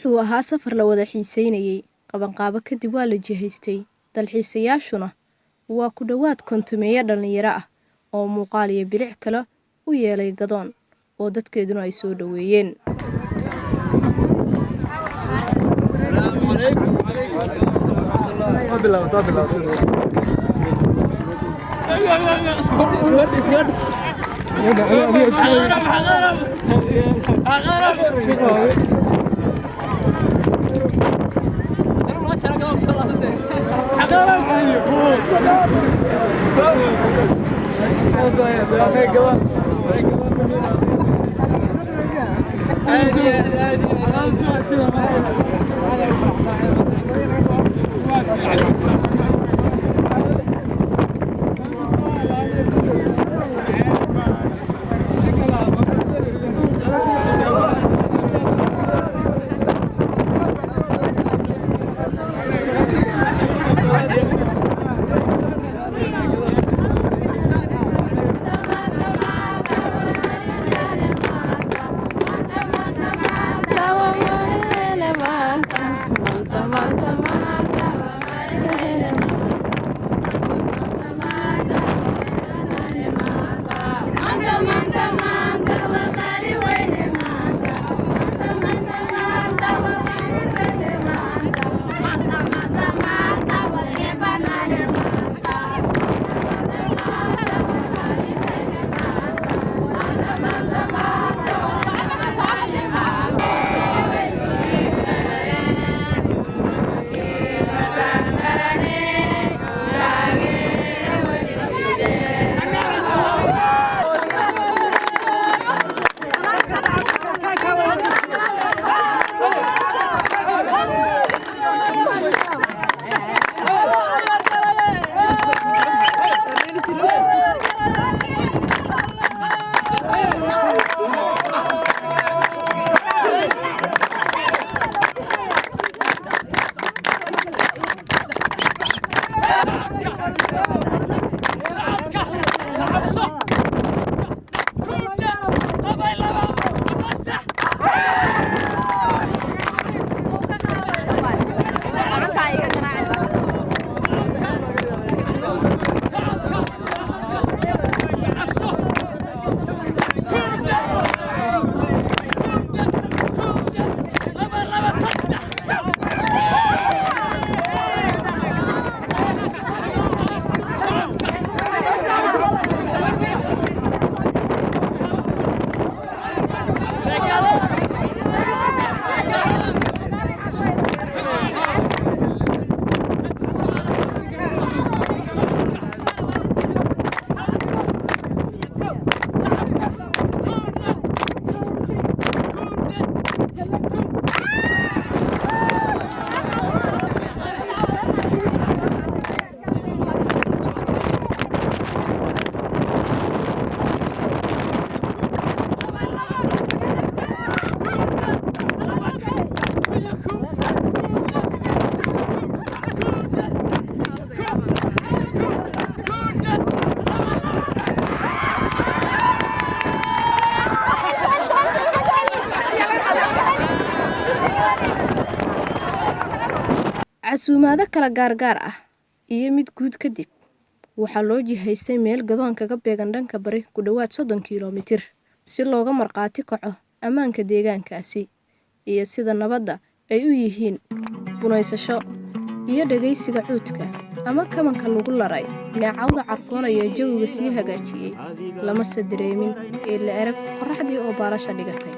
Wuxuu ahaa safar la wada xiisaynayay. Qabanqaabo kadib waa la jihaystay. Dalxiisayaashuna waa ku dhowaad 50-meeyo dhallinyaro ah oo muuqaal iyo bilic kale u yeelay Gadoon oo dadkeeduna ay soo dhoweeyeen. Casuumaado kala gaargaar ah iyo mid guud kadib, waxaa loo jihaystay meel Gadoon kaga beegan dhanka bari ku dhowaad 30 kiiloomitir si looga markhaati kaco ammaanka deegaankaasi iyo sida nabadda ay u yihiin bunaysasho iyo dhegaysiga cuudka ama kabanka lagu laray neecawda carfoonaya jawiga sii hagaajiyey. Lamase dareemin ee la arag qorraxdii oo baalasha dhigatay.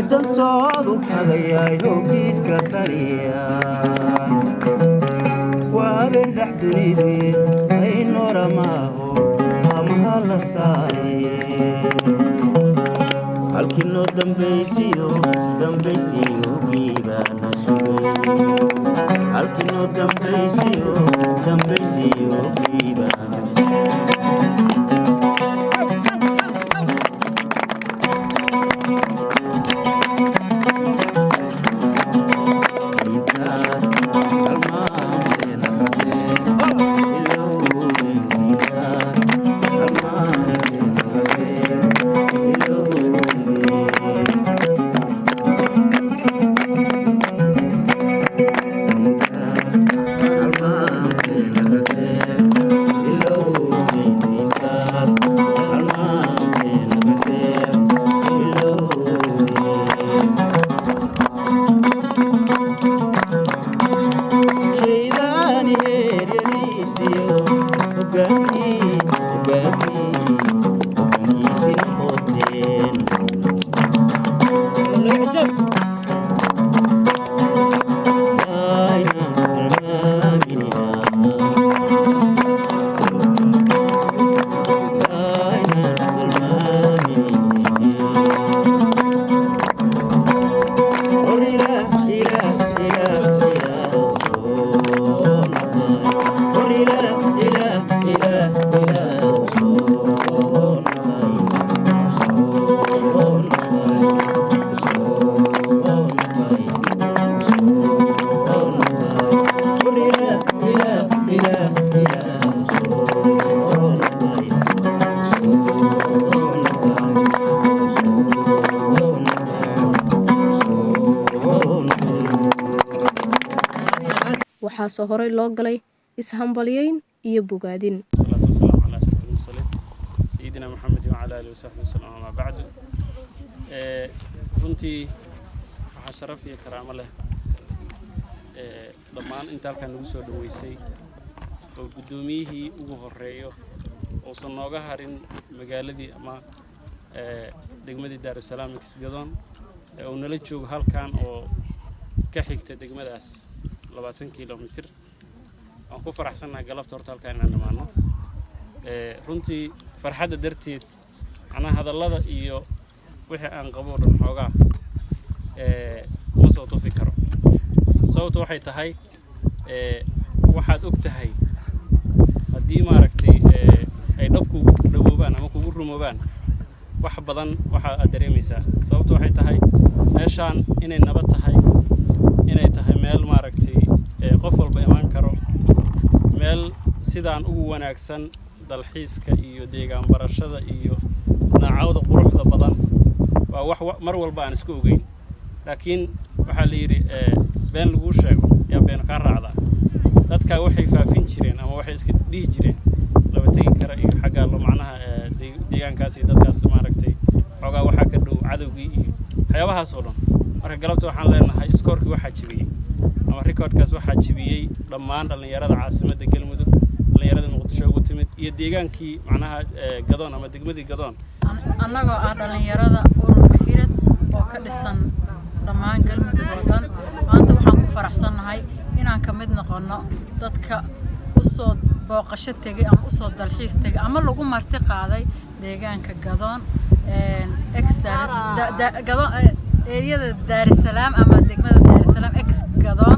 Dantoodu hagayaay hoogiiska taliya waa habeen dhex dunideed aynoramaaho amaha la saare halkii noo dambaysiyo dambaysiyo giibaana sugay halkii noo dambaysiyo dambaysiyo giibaana. Waxaase horey loo galay is-hambalyeyn iyo bogaadin. والصلاة والسلام على أشرف المرسلين سيدنا محمد وعلى آله وصحبه وسلم، أما بعد، runtii waxaa sharaf iyo karaamo leh dhammaan inta halkan nagu soo dhoweysay oo guddoomiyihii ugu horeeyo uusan nooga harin magaaladii ama degmadii Daarusalaam Kisgadoon ee uu nala joogo halkan oo ka xigta degmadaas 20 kilomitir. Waan ku faraxsannahay galabta horta halkan inaan nimaano. Runtii farxadda darteed, macnaha hadallada iyo Wixii aan qabo o dhan xoogaa ma soo tufi karo. Sababtu waxay tahay, waxaad og tahay haddii maaragtay ay dhab kugu dhawoobaan ama kugu rumoobaan wax badan waxa aad dareemaysaa. Sababtu waxay tahay meeshaan inay nabad tahay, inay tahay meel maaragtay qof walba imaan karo, meel sidaan ugu wanaagsan dalxiiska iyo deegaan barashada iyo naacawda quruxda badan. Waa wax mar walba aan isku ogeyn, laakiin waxaa la yidhi been laguu sheego yaa been kaa raacdaa. Dadkaa waxay faafin jireen ama waxay iska dhihi jireen laba tegi kara iyo xaggaa lo macnaha deegaankaas iyo dadkaas maaragtay xoogaa waxaa ka dhow cadowgii iyo waxyaabahaas oo dhan. Marka galabta waxaan leenahay iskoorkii waxaa jebiyey ama recordkaas waxaa jebiyey dhammaan dhallinyarada caasimadda Galmudug, dhallinyarada Muqdisho ugu timid iyo deegaankii macnaha Gadoon ama degmadii Gadoon. Annagoo ah dhallinyarada ururka Hirad oo ka dhisan dhammaan Galmudug oo dhan, maanta waxaan ku faraxsannahay inaan ka mid noqonno dadka usoo booqasho tegay ama usoo dalxiis tegay ama lagu marti qaaday deegaanka Gadoon, Gadoon, eriyada Daarisalaam ama degmada Daarisalaam ex Gadoon.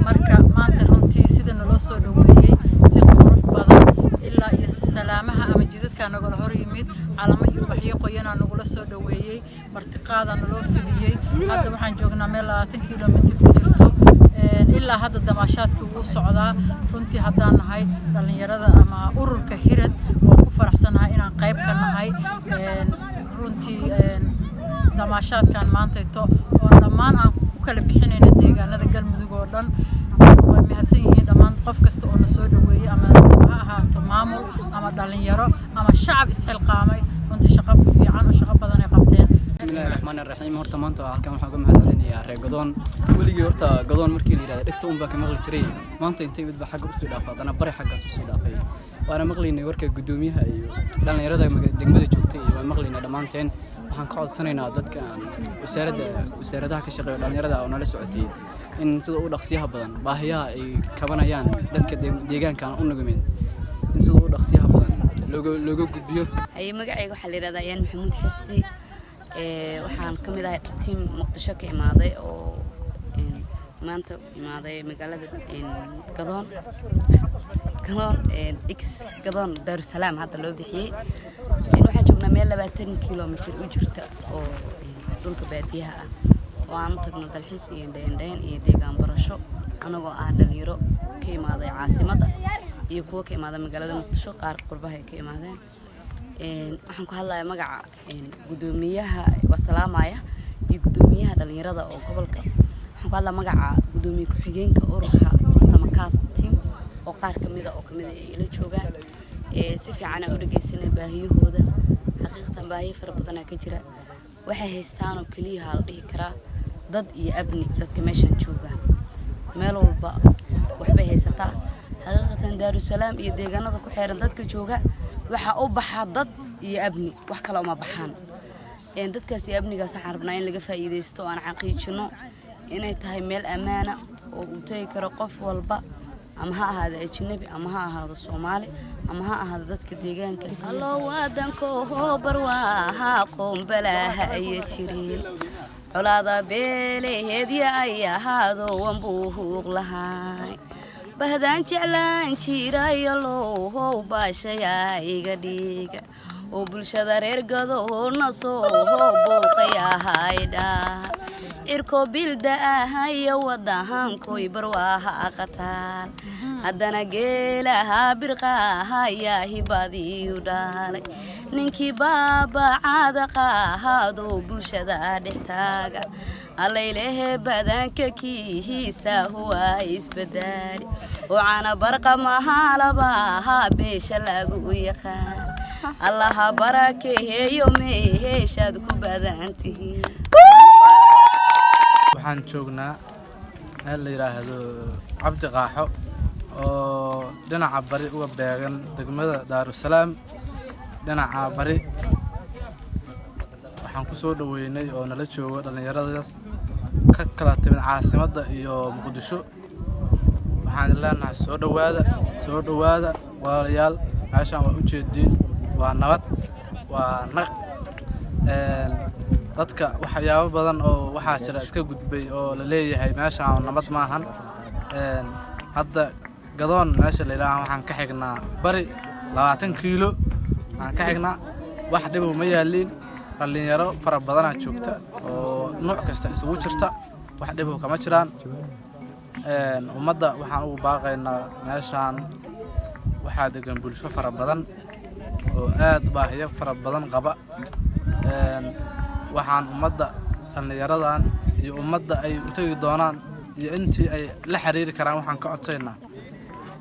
Marka maanta runtii sida naloo soo dhaweeyey si qurux badan, ilaa iyo salaamaha ama jidadkaa nagala hor yimid, calamo iyo ubaxyo qoyanaa nagula soo dhaweeyey, martiqaadaa naloo fidiyey. Hadda waxaan joognaa meel 20 kilomitir ku jirto. Ilaa hadda damaashaadkii wuu socdaa. Runtii haddaan nahay dhallinyarada ama ururka Hirad, waan ku faraxsanahay inaan qayb ka nahay runtii damaashaadkan maantayto oo dhammaan aan ku kala bixinayno deegaanada Galmudug oo dhan. Way mahadsan yihiin dhammaan qof kasta oo na soo dhaweeyey, ama ha ahaato maamul ama dhalinyaro ama shacab isxilqaamay. Runtii shaqo fiican oo shaqo badan ay qabteen. Bismillahi raxmaani raxiim. Horta maanta halkan waxaan uga mahad celinayaa reer Gadoon. Weligii horta Gadoon markii la yidhahda dhegta un baa ka maqli jiray. Maanta intay midba xagga usii dhaafa, haddana bari xaggaas usii dhaafay, waana maqlaynay warka guddoomiyaha iyo dhallinyarada degmada joogtay iyo waan maqlaynay dhammaanteen. Waxaan ka codsanaynaa dadka wasaaradda, wasaaradaha ka shaqeeya dhallinyarada oo nala socotay in sida u dhaqsiyaha badan baahiyaha ay kabanayaan dadka deegaanka aan u nugumin in sida u dhaqsiyaha badan looga gudbiyo. Haye, magacayga waxaa la yidhahdaa Ayaan Maxamuud Xirsi. Waxaan ka mid ahay team Muqdisho ka imaaday oo maanta imaaday magaalada Gadoon, Gadoon ex Gadoon Daarusalaam hadda loo bixiyey. Waxaan joognaa meel 20 kilomitir u jirta oo dhulka baadiyaha ah oo aan u tagno dalxiis iyo indhaindhayn iyo deegaan barasho, anagoo ah dhalinyaro ka imaaday caasimadda iyo kuwo ka imaaday magaalada Muqdisho, qaar qurbaha ay ka imaadeen. Waxaan ku hadlayaa magaca guddoomiyaha, waa salaamaya, iyo guddoomiyaha dhalinyarada oo gobolka. Waxaan ku hadlaa magaca guddoomiye ku-xigeenka ururka Samakaab team oo qaar kamida oo kamida ay ila joogaan. Si fiican aan u dhegeysanay baahiyahooda. Xaqiiqatan baahiyo fara badanaa ka jira. Waxay haystaan oo keliyaha la dhihi karaa dad iyo abni. Dadka meeshaan jooga meel walba waxbay haysataa. Xaqiiqatan Daarusalaam iyo deegaanada ku xeeran dadka jooga waxaa u baxa dad iyo abni, wax kale uma baxaan. Dadkaas iyo amnigaas waxaan rabnaa in laga faa'iidaysto oo aan xaqiijino inay tahay meel ammaana oo uu tegi karo qof walba, ama ha ahaado ajnabi ama ha ahaado Soomaali ama ha ahaado dadka deegaanka. Allo wadanko barwaaha qoonbalaaha aya jirin, colaada beeleheedya ay ahaado wanbuuhuuq lahay, bahdaan jeclaan jirayo lohow baashayaa iga dhiiga oo bulshada reer Gadoona soo booqayahaydha, cirko bilda ahaya wadahankoy barwaaha aqataal, haddana geelaha birqahayaa hibadiyu dhaalay, ninkii baabacada qahaado bulshada dhex taaga, allaylehe badanka kiihiisa huwa isbadaali oo cana barqa mahalabaha beesha lagu yaqaan. Allaha barakeeyo meeshaad ku badan tihiin. Waxaan joognaa meel la yidhaahdo Cabdi Qaaxo oo dhinaca bari uga beegan degmada Daarusalaam dhinaca bari. Waxaan ku soo dhoweynay oo nala joogo dhallinyaradaas ka kala timid caasimadda iyo Muqdisho. Waxaan leenahay soo dhowaada, soo dhowaada walaalayaal. Meeshaan waa ujeediin, waa nabad, waa naq. Dadka waxyaabo badan oo waxaa jira iska gudbay oo la leeyahay meeshaan nabad maahan. Hadda Gadoon meesha la yidhaaha waxaan ka xignaa bari 20 kiilo waxaan ka xignaa. Wax dhibow ma yaaliin. Dhallinyaro fara badanaa joogta oo nuuc kasta isugu jirta. Wax dhibow kama jiraan. Ummadda waxaan ugu baaqaynaa, meeshaan waxaa degan bulsho fara badan oo aad baahiyo fara badan qaba. Waxaan ummadda, dhallinyaradan iyo ummadda ay u tegi doonaan iyo intii ay la xiriiri karaan, waxaan ka codsaynaa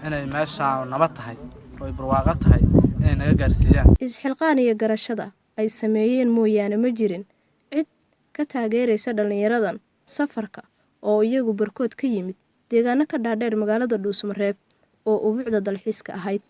inay meeshaan nabad tahay oo ay barwaaqo tahay inay naga gaarsiiyaan. Isxilqaan iyo garashada ay sameeyeen mooyaane, ma jirin cid ka taageeraysa dhallinyaradan safarka oo iyagu barkood ka yimid deegaano ka dhaadheer magaalada Dhuusamareeb oo ubucda dalxiiska ahayd.